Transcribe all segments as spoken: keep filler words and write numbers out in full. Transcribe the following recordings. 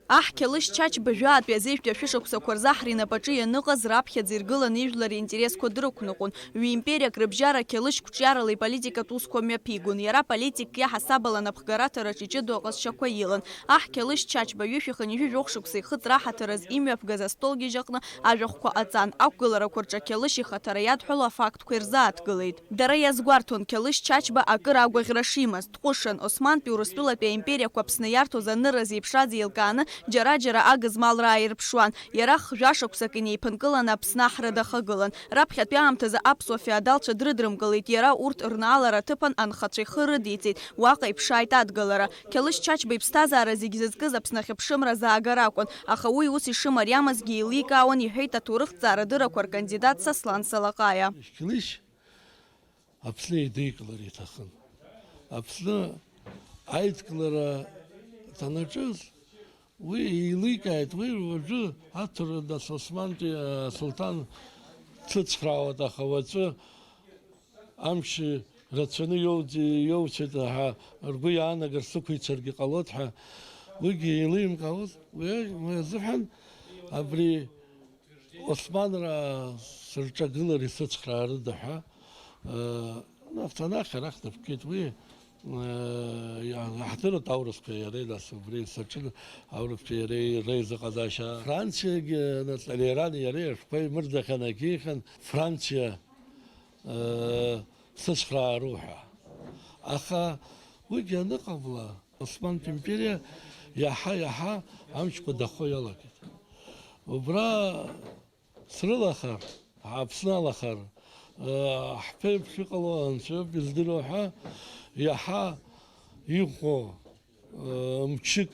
Аҳ Қьалышь Чачба жәаатәи азеижәтәи ашәышықәсақәа рзы ҳара инапаҿы ианыҟаз раԥхьаӡа иргыланы ижәлар ринтересқәа дрықәныҟәон. Ҩ-империак рыбжьара Қьалышь қәҿиаралеи политикатә усқәа мҩаԥигон. Иара политикк иаҳасабала анапхгараҭараҿ иҷыдоу аҟазшьақәа илан. Аҳ Қьалышь Чачба ҩышәи хынҩажәи жәохә шықәса ихыҵра аҳаҭыр азы имҩаԥгаз астолгьежь аҟны ажәахәқәа ҟаҵан. Ақәгыларақәа рҿы Қьалышь ихаҭара иадҳәалоу афактқәа ирзааҭгылеит. Дара иазгәарҭон Қьалышь Чачба акыр агәаӷьра шимаз, дҟәышын, Османтәи Урыстәылатәи аимпериақәа Аԥсны иарҭоз аныраз еиԥшраз еилкааны, џьара-џьара агызмалра ааирԥшуан. Иара хжәа шықәсак инеиԥынкыланы Аԥсны аҳра дахагылан. Раԥхьатәи аамҭазы аԥсуа феодалцәа дрыдрымкылеит, иара урҭ рнаалара аҭыԥан анхацәа ихы рыдиҵеит, уаҟа иԥшааит адгылара. Қьалышь Чачба иԥсҭазаара зегь зызкыз Аԥсны ахьыԥшымра заагара акәын, аха уи ус ишымариамызгьы еиликаауан, иҳәеит аҭоурыхҭҵаарадыррақәа ркандидат Сослан Салаҟаиа. Қьалышь Аԥсны еидикылар иҭахын. Аԥсны аидкылара данаҿыз, уи еиликааит, уи уажәы аҭыр-, нас Османтәи асулҭан дцәыцхраауеит, аха уаҵәы амч рацәаны иоуӡ-, иоуцәеит ҳәа ргәы иаанагар сықәицаргьы ҟалоит ҳәа уигьы еилимгаоз, уи, уи азыҳәан абри Османраа сырҿагылар исыцхраарыда ҳәа, э, нас анахь арахь дыԥкит. Уи, э, иа-, иаҳдырит аурысқәеи иареи, нас убри саҿын аурысқәеи иареи реизыҟазаашьа. Франциагьы, нас Толерани иареи ашәҟәқәа еимырдахьан, агьихьан Франциа, э, сыцхраару ҳәа. Аха уигьы аныҟамла, Османтә империа иаҳа-иаҳа амчқәа дахо иалагеит. Убра срылахар, Аԥсны алахар, э, ҳԥеиԥш иҟало анцәа иоуп издыруа ҳәа, иаҳа иӷәӷәоу, э, мчык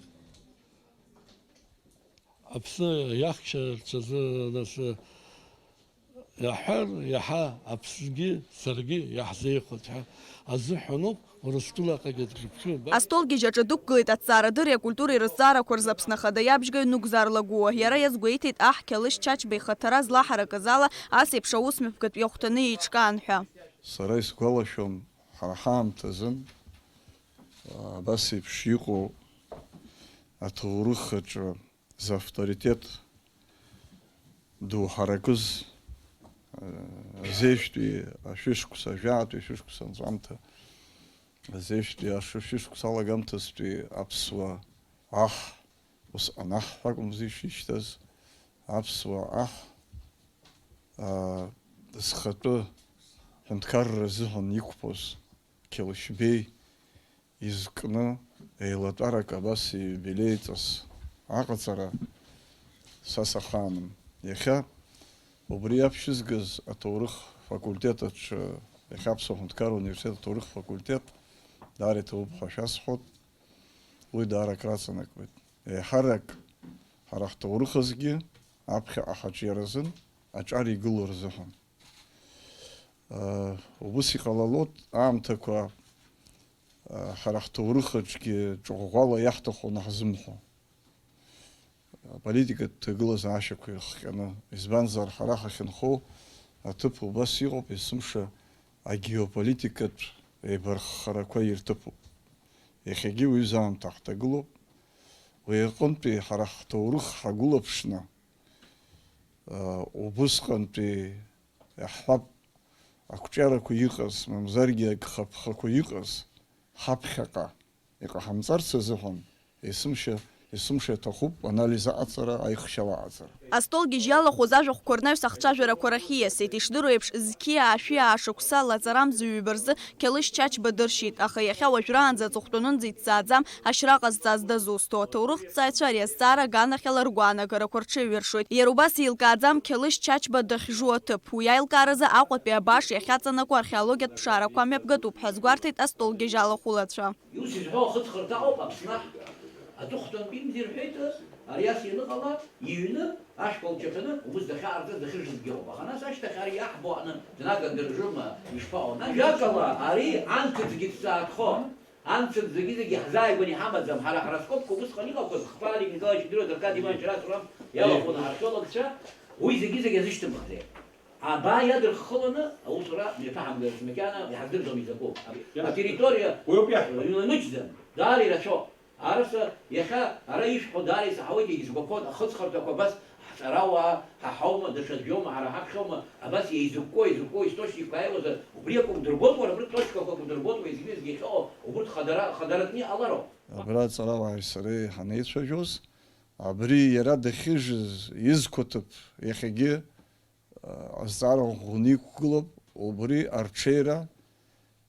Аԥсны иахьчарц азы, нас, э, иаҳәар, иаҳа Аԥснгьы саргьы иаҳзеихәоит ҳәа азыҳәаноуп. Урыстәылаҟагьы дгьыԥшуп. Астолгьежь аҿы дықәгылеит аҭҵаарадырреи акультуреи рызҵаарақәа рзы Аԥсны Ахада иабжьгаҩ Нугзар Лагәуа. Иара иазгәеиҭеит, аҳ Қьалышь Чачба ихаҭара злаҳаракыз ала, ас еиԥш аусмҩаԥгатә иахәҭаны еиҿкаан ҳәа. Сара исгәалашәом, ҳара ҳаамҭазын, абас еиԥш иҟоу аҭоурых аҿы завторитет ду ҳаракыз, э, азеижәтәи ашәышықәса, ажәаатәи ашәышықәса анҵәамҭа, азеижәтәи ашәышықәса алагамҭазтәи аԥсуа аҳ, усҟан аҳ ҳәа акәымзи ишишьҭаз, аԥсуа аҳ, а, зхатәы ҳәынҭқарра азыҳәан иқәԥоз Қьалышьбеи изкны еилатәарак абас ииубилеиҵас аҟаҵара са сахаанын. Иахьа убри аԥшьызгаз аҭоурых факультет аҿы, иахьа Аԥсуа ҳәынҭқарра университет аҭоурых факультет даара иҭабуп ҳәа шәасҳәоит, уи даара акраҵанакуеит. Еиҳарак ҳара ҳҭоурых азгьы аԥхьаҟа ҳаҿиаразын аҿар игылоу рзыҳәан. Убыс иҟалалоит аамҭақәа, ҳара ҳҭоурых аҿгьы ҿыӷәӷәала иаҳҭаху анаҳзымҳәо. Аполитикатә ҭагылазаашьақәа ирыхҟьаны, избанзар, ҳара ҳахьынхо аҭыԥ убас иҟоуп, есымша агеополитикатә еибарххарақәа ирҭыԥуп. Иахьагьы уи аамҭа ҳҭагылоуп. Уи аҟынтәи ҳара ҳҭоурых ҳагәылаԥшны, убысҟантәи иаҳҳәап, ақәҿиарақәа иҟаз, мамзаргьы агхаԥхақәа иҟаз, ҳаԥхьаҟа иҟаҳамҵарц азыҳәан, есымша, есымша иҭахуп анализ аҟаҵара, аихшьала аҟаҵара. Астолгьежь иалахәыз ажәахәқәа рнаҩс ахцәажәарақәа рахь ииасит. Ишдыру еиԥш, зқьи аашәи аашықәса лаҵарамза ҩба рзы Қьалышь Чачба дыршьит, аха иахьа уажәраанӡа аҵыхәтәанынӡа иҭҵааӡам ашьра ҟазҵаз дазусҭоу аҭоурыхҭҵааҩцәа ари азҵаара аганахьала ргәаанагарақәа рҽеиҩыршоит. Иара убас еилкааӡам Қьалышь Чачба дахьжу аҭыԥ. Уи аилкааразы Аҟәатәи абаш иахьаҵанакуа археологиатә ԥшаарақәа мҩаԥгатәуп ҳәа азгәарҭеит астолгьежь алахәылацәа. Ус изҳәо ахыҵхырҭа ыҟоуп Аԥсны аҳ-, аҵыхәтәантәи имзи рҳәеит, ари ас ианыҟала, иҩны, ашәқәа лчаԥаны, убыс дахьаартыз, дахьыржызгьы ыҟоуп. Аха нас ашьҭахь ари иаҳбо аҟны днагагар рыма ишԥаҟоу? Нас, жәакала, ари анҭыҵгьы дҵаатәхон. Анҭыҵ зегьы-зегьы иаҳзааигәаны иҳамаӡам. Ҳара ҳараскопқәа убысҟан иҟақәаз, Хԥа Алик Николаевич идыруаз, Аркадий Иванович Рацу ран иалахәын археологцәа, уи зегьы-зегьы азышьҭымхӡеит. Абаа иадырххыланы аусура мҩаԥаҳамгарц макьана иҳаздырӡом изакәу. Иа-, атерриториа уи ауп иаҳҳәо. Имаҷӡам, даара ирацәоуп. Араса, иахьа ара ишәҳәо даара исаҳауеит, егьызгәаԥхоит, ахыҵхырҭақәа абас ҳҵарауаа, ҳа ҳаума, даҽаӡәоума, ҳара ҳаԥхьоума, абас еизыкәкәо, еизыкәкәо источникқәа ааиуазар, убри акәым дырбоит, уара, абри точкақәак удырбоит, уеизгьы-еизгьы иахьыҟоу, убурҭ хадара, хадаратәны иҟалароуп. Абра аҵарауааи сареи ҳанеицәажәоз, абри иара дахьыжыз изқәаҭыԥ иахьагьы азҵаара ӷәӷәаны иқәгылоуп, убри арҽеира,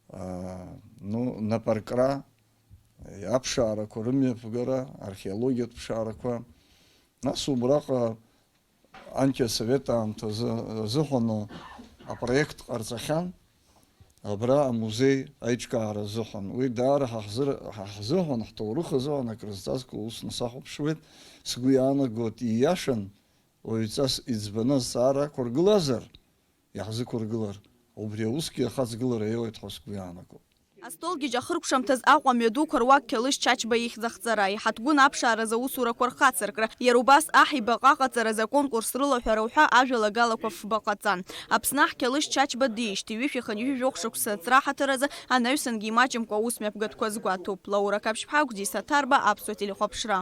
аа, ну, напаркра, аԥшаарақәа рымҩаԥгара, археологиатә ԥшаарақәа. Нас убраҟа антиасовет аамҭазы азыҳәан апроект ҟарҵахьан, абра амузеи аиҿкаара азыҳәан. Уи даара ҳаҳзыр-, ҳа ҳзыҳәан, ҳҭоурых азыҳәан акрызҵазкуа усны сахәаԥшуеит. Сгәы иаанагоит, ииашан, уаҩҵас иӡбаны азҵаара ақәыргылазар, иаҳзықәыргылар, убри аусгьы ахаҵгылара иоуеит ҳәа сгәы иаанагоит. Астолгьежь ахыркәшамҭаз Аҟәа амҩадуқәа руак Қьалышь Чачба ихьӡ ахҵара, иҳаҭгәын аԥшааразы аусурақәа рхацыркра, иара убас аҳ ибаҟа аҟаҵаразы аконкурс рылаҳәара уҳәа ажәалагалақәа фба ҟаҵан. Аԥсны аҳ Қьалышь Чачба диижьҭеи ҩышәи хынҩажәи жәохә шықәса аҵра ҳаҭыр азы анаҩсангьы имаҷымкәа аус мҩаԥгатәқәа азгәаҭоуп. Лаура Қаԥшьԥҳа, Гәдиса Ҭарба, Аԥсуа телехәаԥшра.